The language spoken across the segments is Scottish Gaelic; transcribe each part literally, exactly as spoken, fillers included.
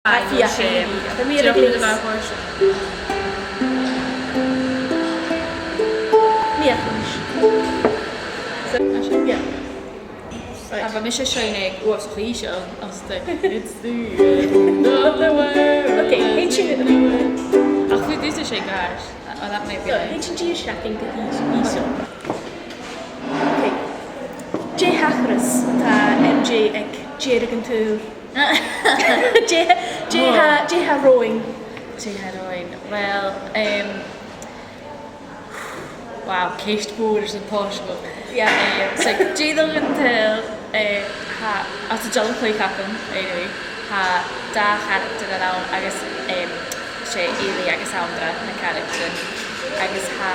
Aye, feuch, sin e. Tha mi air a ghleuas. Feuch, feuch. Feuch. So, yeah. Right. Tha mise a' seinn uabhasach ìosal, agus tha, it's the end of the world. Okay, an inntinn... Ach, chuir thusa sin ceart. Oh, that might be... So, right. An inntinn dìreach seachad gu ìos-, ìosal. Okay. Dè thachras, tha M J aig deireadh an t-saoghail? Dè, dè tha, dè tha romhainn? Dè tha romhainn? Well, um, wow, ceist mhòr airson tòiseachadh. Yeah. Um, so, deireadh an t-saoghail, eh, tha, às an dealbh-chluich agam, anyway, tha dà charactar ann agus, um, 's e Eilidh agus Anndra na caractaran, agus tha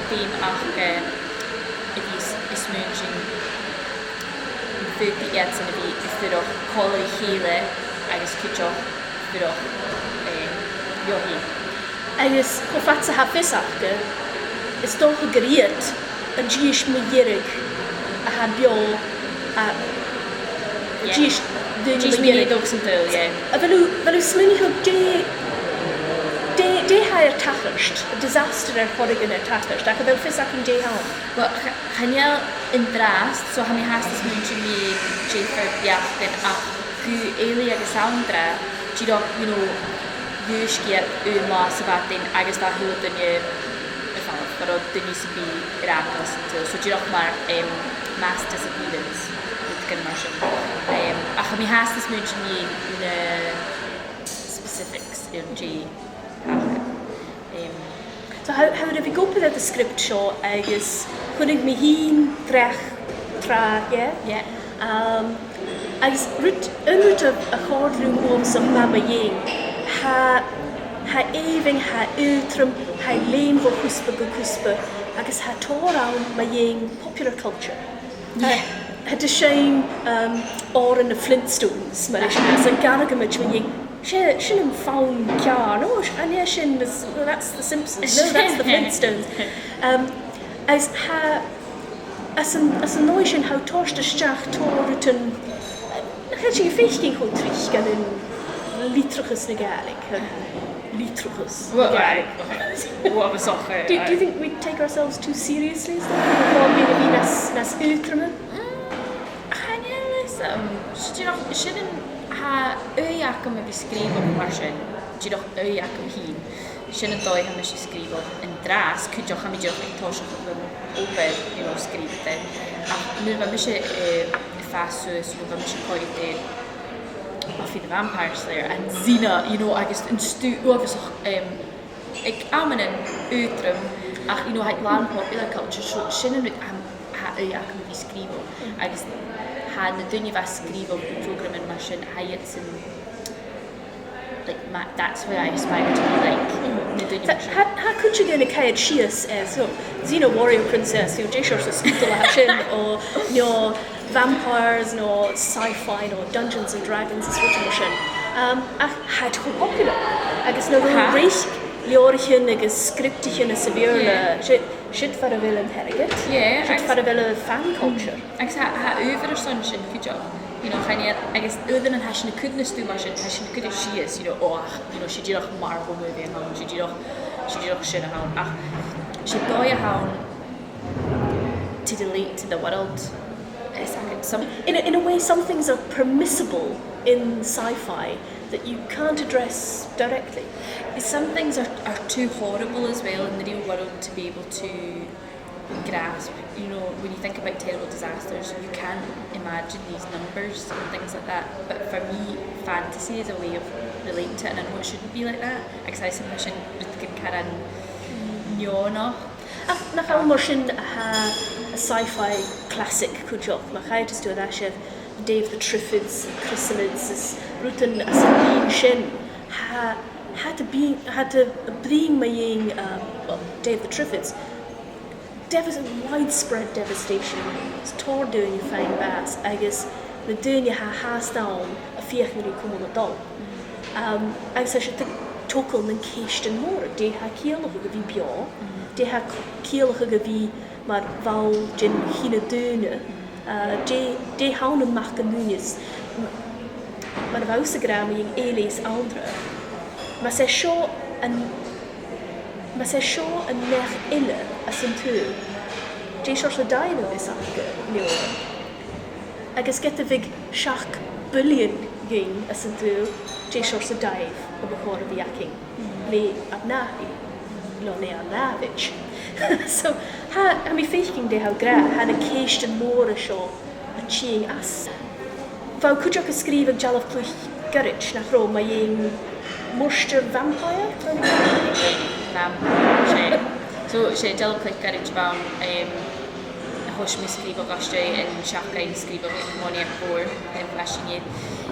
feum aca a bhith a' smaointinn am faod iadsan a bhith a' fuireach còmhla ri chèile agus cuideachd a' fuireach, eh, leotha fhèin. Agus cho fad 's a tha fios aca, is dòcha gur iad an dithis mu dheireadh a tha beò, a, yeah, dithis, daoine mu dheireadh. Dithis mu dheireadh san t-saoghal, yeah. A bheil thu, a bheil thu a' smaoineachadh dè, dè, dè tha air tachairt, disaster air choreigin air tachairt, ach a bheil fios againn dè th' ann? Well, ch-, chan eil an-dràsta, so tha mi fhathast a' smaointinn mu dheidhinn beachdan ach gu Eilidh agus Anndra, dìreach, you know, dhùisg iad aon latha sa mhadainn agus bha a h-uile duine air falbh, cha robh duine sam bith air fhàgail san t-saoghal. So dìreach mar, em, mass disappearance, rudeigin mar sin. Em, ach tha mi fhathast a' smaointinn mu na specifics air dè thachair. Em, So tha, tha thu air a bhith ag obair air an script seo agus chunnaic mi fhìn dreach tràth, yeah? Yeah. Um, agus rud, aon rud a, a chòrd rium uabhasach math mu dheidhinn, tha, tha èibhinn, tha aotrom, tha e a' leum bho chuspair gu cuspair, agus tha tòrr ann mu dheidhinn popular culture. Yeah. Tha, tha iad a' seinn, um, òrain na Flintstones, mar eisimpleir, agus an gàireamaid mu dheidhinn, 's e, sin am fonn ceàrr, no, 's e, an e sin, that's, well, that's the Simpsons, no, that's the Flintstones. Um, agus tha, anns an, anns an dòigh sin, tha thu a' toirt a-steach tòrr rudan nach eil sinn a' faicinn cho tric ann an litreachas na Gàidhlig, an litreachas na Gàidhlig. Well, aye, uabhasach, aye. Do, do you think we take ourselves too seriously as well? Tha mi a' smaoineachadh nas, nas aotruime? Mm, chan eil fhios agam. 'S e dìreach, sin an, tha ùidh agam a bhith a' sgrìobhadh mar sin. Dìreach ùidh agam fhìn. Sin an dòigh a tha mise a' sgrìobhadh an-dràsta, cuideachd tha mi dìreach aig toiseach an obair, you know, sgrìobhadh. Ach nuair a bha mise, eh, a' fàs suas, nuair a bha mise a' coimhead air Buffy the Vampire Slayer and Xena, you know, agus an stuth uabhasach, em, aig amannan aotrom, ach, you know, tha e làn popular culture, so sin an rud a tha, tha ùidh agam a bhith a' sgrìobhadh, agus tha na daoine a bha a' sgrìobhadh prògraman mar sin, tha iadsan, like, ma-, that's who I aspire to be like, na daoine mar sin. Tha, tha, tha cuid againn a' coimhead sìos, eh, so, Xena Warrior Princess, you know, dè seòrsa sgudal a tha sin, o, no, vampires, no sci-fi, no Dungeons and Dragons, is rudan mar sin. Um, ach tha iad cho popular. Agus nuair a reic leabhraichean agus sgriobtaichean sa Bheurla, yeah, si-, siud far a bheil an t-airgead, yeah, siud far a bheil am fan culture. Agus tha, tha adhbhar airson sin cuideachd, you know, chan eil, agus uaireannan tha sinn a' cur an stuth mar sin, tha sinn a' cur e sìos, you know, o, ach, you know, 's e dìreach Marvel movie a th' ann, 's e dìreach, 's e dìreach sin a th' ann. Ach 's e dòigh a th' ann to relate to the world. Is that some... In a, in a way, some things are permissible in sci-fi that you can't address directly. Some things are, are too horrible as well in the real world to be able to grasp. You know, when you think about terrible disasters, you can't imagine these numbers and things like that. But for me, fantasy is a way of relating to it, and I know it shouldn't be like that, agus tha mi a' smaoineachadh gur e sin rud gu math neònach. Ach nach ann mar sin a tha sci-fi classic cuideachd, ma chaidh thu air ais air Day of the Triffids, Chrysalids, is rudan às an linn sin, tha, tha iad a' bruidhinn, tha iad a' bruidhinn mu dheidhinn, um, well, Day of the Triffids, devas-, widespread devastation, is tòrr dhaoine a' faighinn bàs, agus na daoine a tha fhathast ann a' feuchainn ri cumail a' dol. Um, agus tha seo a' togail nan ceistean mòra, dè tha a' ciallachadh a bhith beò, dè tha a' ciallachadh a bhith mar bhall den chine daonna, uh, dè, dè th' ann am mac an duine. mar a bha thusa ag ràdh mu dheidhinn Eilidh is Anndra, mas e seo an, mas e seo an neach eile às an t-saoghal, dè seòrsa dàimh a bhios aca an uair sin? Agus ged a bhiodh seachd billean dhuinn às an t-saoghal, dè seòrsa dàimh a bu chòir a bhith againn le ar n-athair, no le ar nàimhdean. So, tha, tha mi a' faicinn dè tha thu ag ràdh, tha na ceistean mòra seo a' tighinn às. Bha thu cuideachd a' sgrìobhadh dealbh-chluich goirid, nach robh, mu dheidhinn murt or vampire? Vampire, 's e. So, 's e dealbh-chluich goirid a bh' ann, em, a thòisich mi a' sgrìobhadh às dèidh an seachdain sgrìobhadh aig Mòine Mòr, em, bha sin iad.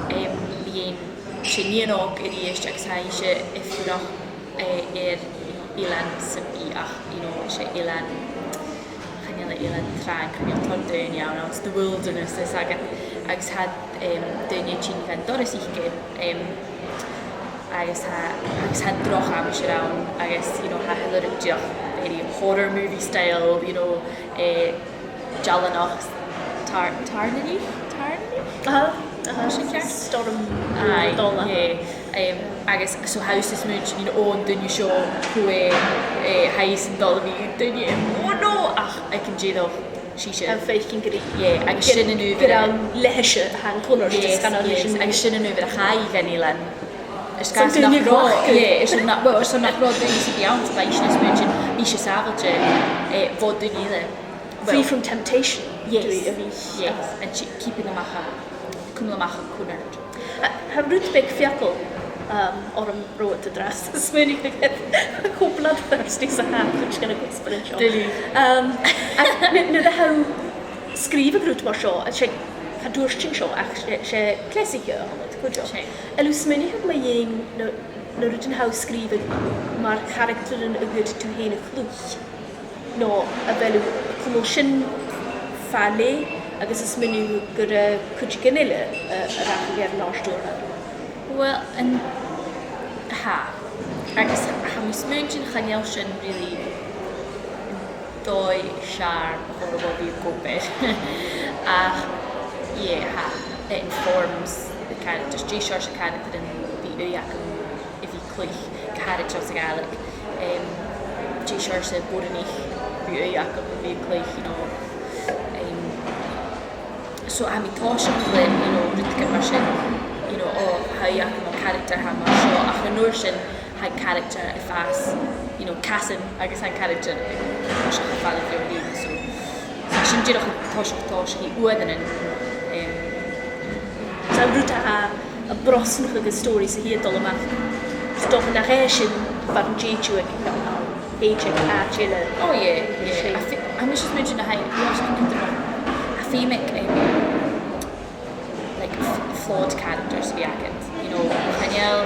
Em, bha i, 's e nighean òg a-rithist agus tha ise a' fuireach, eh, air, you know, eilean sam bith ach, you know, 's e eilean, chan eil e eilean trang, chan eil tòrr dhaoine ann, it's the wilderness, is agad, agus tha, em, daoine a' tighinn dhan doras aice, em, agus tha, agus tha droch aimsir ann, agus, you know, tha a h-uile rud dìreach very horror movie style, you know, eh, dealanach, tàr-, tàirneanaich? Tàirneanaich? Aha, aha. Sin ceart? Storm. Aye, dol, aha. Yeah. Em, agus so tha thusa a' smaointinn, you know, ò, an duine seo, cò e, eh, tha i san dol a bhith duine, oh no! Ach aig an deireadh, 's ise. Tha thu a' faicinn gur e, yeah, agus gur, sin an uair gur a, ann leatha-se a tha an cunnart, yes, is chan ann leis an, yes, agus sin an uair a chaidh i dhan eilean. Is gus nach robh, yeah, is nach, well, is nach robh duine sam bith ann, so bha ise a' smaointinn, bidh ise sàbhailte, eh, bho dhuine eile. Free from temptation. Yes. Dwi a bhith. Yes, and she, keeping a-mach à, cumail a-mach à cunnart. A, tha rud beag fiacail, um, orm romhad an-dràsta, smaoinich mi cho bloodthirsty 's a tha cuid dhen a' chuspair an seo. Duilich. Um, ach nuair, nuair a tha thu a' sgrìobhadh rud mar seo, a, 's e, cha tuirt sinn seo, ach 's e, 's e cleasaiche a th' annad cuideachd. 'S e. A bheil thu a' smaoineachadh mu dheidhinn na, na rudan a tha thu a' sgrìobhadh mar charactaran a ghabhas tu fhèin a chluich? No a bheil thu a' cumail sin fa leth agus a' smaoineachadh gur e cuideigin eile, eh, a rachadh air an àrd-ùrlar? Well, an, tha. Agus tha mi a' smaointinn chan eil sin really dòigh fheàrr a chur air bhith ag obair. Ach, yeah, tha. It informs the characters. Dè seòrsa charactaran a bhios ùidh agam a bhith cluich, gu h-àraid anns a' Ghàidhlig. Em, dè seòrsa boireannaich a bhios ùidh agam a bhith cluich, you know. Em, so tha mi a' tòiseachadh le, you know, rudeigin mar sin, you know, ò, tha ùidh agam ann an character a tha mar seo, ach an uair sin tha an character a' fàs, you know, casan agus tha an character a' tòiseachadh a' falbh leotha fhèin, so. Tha sin dìreach a' tòiseachadh, tòiseachadh uaireannan, em. 'S e rud a tha a' brosnachadh an stòiridh 's a tha a' dol a-mach. 'S dòcha nach e sin far an tèid thu aig, aig àite eile. Oh, yeah, yeah. Tha mi just a' smaointinn na tha, tha feum aig, em, like, f-, flawed characters a bhith agad, you know, chan eil,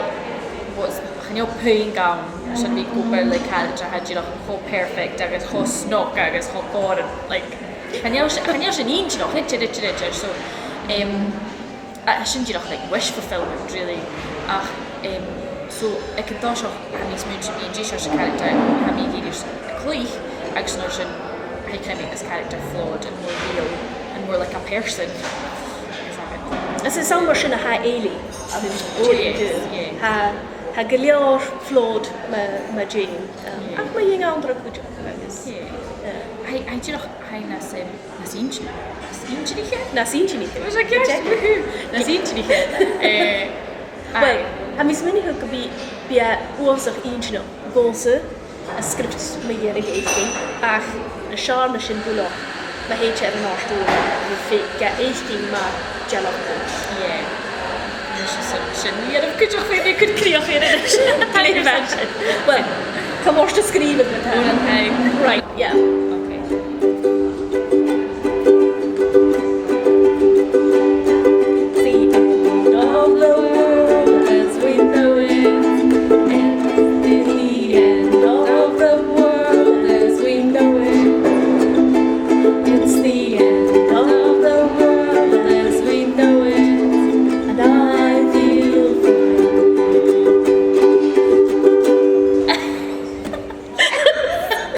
what's, chan eil puing ann, 's a bhith ag obair le character a tha dìreach cho perfect agus cho snog agus cho boring, like, chan eil si-, chan eil sin inntinneach, idir, idir, idir, so, em, a, sin dìreach, like, wish fulfillment, really, ach, em, so, aig an toiseach, tha mi a' smaointinn mu dheidhinn dè seòrsa character a tha mi ag iarraidh a chluich, agus an uair sin, tha e a' coimhead na character flawed and more real and more like a person. Is that it? Is e an t-àm mar sin a tha Eilidh, a bhith, oh, yes, yeah. Tha, tha gu leòr flawed mu, mu dheidhinn, um, yeah, ach mu dheidhinn Anndra cuideachd, agus, yeah, yeah. Tha, tha e dìreach, tha e nas, um, nas inntinn-, nas inntinniche? Nas inntinniche. Bha sin ceart. Exactly. Woohoo. Nas inntinniche. Eh, well, aye. Tha mi a' smaoineachadh gum bi, bidh e uabhasach inntinneach dhòmhsa an script mu dheireadh fhaicinn, ach nas fheàrr na sin buileach, ma thèid e air an àrd-ùrlar, gum faic-, gum faic mi e mar dealbh-chluich. Yeah. Sin, sin, sin, yeah, cuideachd feumaidh mi cur crìoch air a-nis. Glè mhath. Well, comhartaibh sgrìobhadh ma-thà. Right, yeah.